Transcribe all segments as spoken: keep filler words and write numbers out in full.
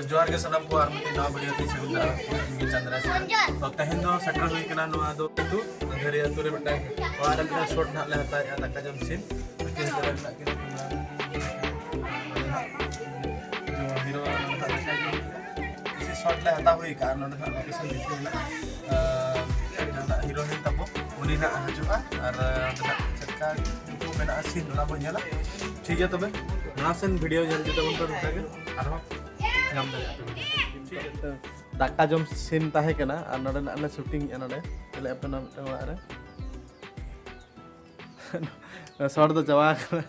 ᱡᱚᱦᱟᱨ ᱜᱮ ᱥᱟᱱᱟᱢ ᱠᱚ, ᱟᱨ ᱢᱤᱫᱴᱤᱡ ᱱᱟᱣᱟ video ᱛᱮ ᱥᱟᱹᱜᱩᱱ ᱫᱟᱨᱟᱢ᱾ ᱤᱧ ᱜᱮ ᱪᱟᱸᱫᱽᱨᱟ ᱥᱚᱨᱮᱱ᱾ ᱛᱚ ᱛᱮᱦᱮᱧ ᱫᱚ ᱥᱮᱴᱮᱨ ᱦᱩᱭ ᱠᱟᱱᱟ ᱱᱚᱣᱟ ᱫᱚ ᱟᱹᱛᱩ, ᱟᱹᱫᱷᱟᱹᱨᱤ ᱟᱹᱛᱩ ᱨᱮ ᱢᱤᱫᱴᱟᱝ ᱚᱲᱟᱜ ᱨᱮ ᱢᱤᱫᱴᱟᱝ shot ᱱᱟᱦᱟᱜ ᱞᱮ ᱦᱟᱛᱟᱣᱮᱫᱼᱟ, ᱫᱟᱠᱟ ᱡᱚᱢ scene᱾ ᱦᱤᱨᱳ ᱱᱟᱦᱟᱜ ᱫᱟᱠᱟ ᱡᱚᱢ᱾ ᱵᱮᱥᱤ shot ᱞᱮ ᱦᱟᱛᱟᱣ ᱦᱩᱭ ᱠᱟᱜᱼᱟ, ᱱᱚᱰᱮ ᱱᱟᱦᱟᱜ location ᱵᱮᱥᱤ ᱢᱮᱱᱟᱜᱼᱟ᱾ ᱟᱨ ᱡᱟᱦᱟᱸᱴᱟᱜ heroine ᱛᱟᱵᱚ, ᱩᱱᱤ ᱱᱟᱦᱟᱜ ᱦᱤᱡᱩᱜᱼᱟ, ᱟᱨ ᱚᱸᱰᱮ ᱱᱟᱦᱟᱜ ᱪᱮᱫ ᱞᱮᱠᱟ ᱢᱮᱱᱟᱜᱼᱟ scene, ᱚᱱᱟ ᱵᱚᱱ ᱧᱮᱞᱟ᱾ ᱴᱷᱤᱠ ᱜᱮᱭᱟ, ᱛᱚᱵᱮ ᱢᱟᱲᱟᱝ ᱥᱮᱱ video ᱧᱮᱞ ᱤᱫᱤ ᱛᱟᱵᱚᱱ ᱯᱮ, ᱱᱚᱝᱠᱟ ᱜᱮ ᱟᱨᱦᱚᱸ ᱧᱟᱢ ᱫᱟᱲᱮᱭᱟᱜᱼᱟ ᱯᱮ video᱾ ᱴᱷᱤᱠ ᱜᱮᱭᱟ᱾ ᱫᱟᱠᱟ ᱡᱚᱢ scene ᱛᱟᱦᱮᱸ ᱠᱟᱱᱟ ᱟᱨ ᱱᱚᱰᱮᱱᱟᱜ ᱞᱮ shooting ᱮᱫᱼᱟ ᱱᱚᱰᱮ᱾ ᱛᱟᱦᱞᱮ ᱟᱯᱮ ᱱᱚᱣᱟ ᱢᱤᱫᱴᱟᱝ ᱚᱲᱟᱜ ᱨᱮ shot ᱫᱚ ᱪᱟᱵᱟ ᱟᱠᱟᱱᱟ᱾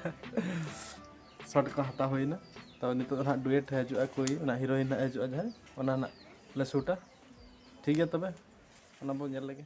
Shot ᱠᱚ ᱦᱟᱛᱟᱣ ᱦᱩᱭᱱᱟ᱾ ᱛᱚ ᱱᱤᱛᱚᱜ ᱫᱚ ᱱᱟᱦᱟᱜ duet ᱦᱤᱡᱩᱜᱼᱟ ᱠᱩᱲᱤ, ᱚᱱᱟ heroine ᱱᱟᱦᱟᱜ ᱦᱤᱡᱩᱜᱼᱟ ᱡᱟᱦᱟᱸᱭ, ᱚᱱᱟ ᱱᱟᱦᱟᱜ ᱞᱮ shoot ᱟ᱾ ᱴᱷᱤᱠ ᱜᱮᱭᱟ, ᱛᱚᱵᱮ ᱚᱱᱟ ᱵᱚᱱ ᱧᱮᱞ ᱞᱮᱜᱮ᱾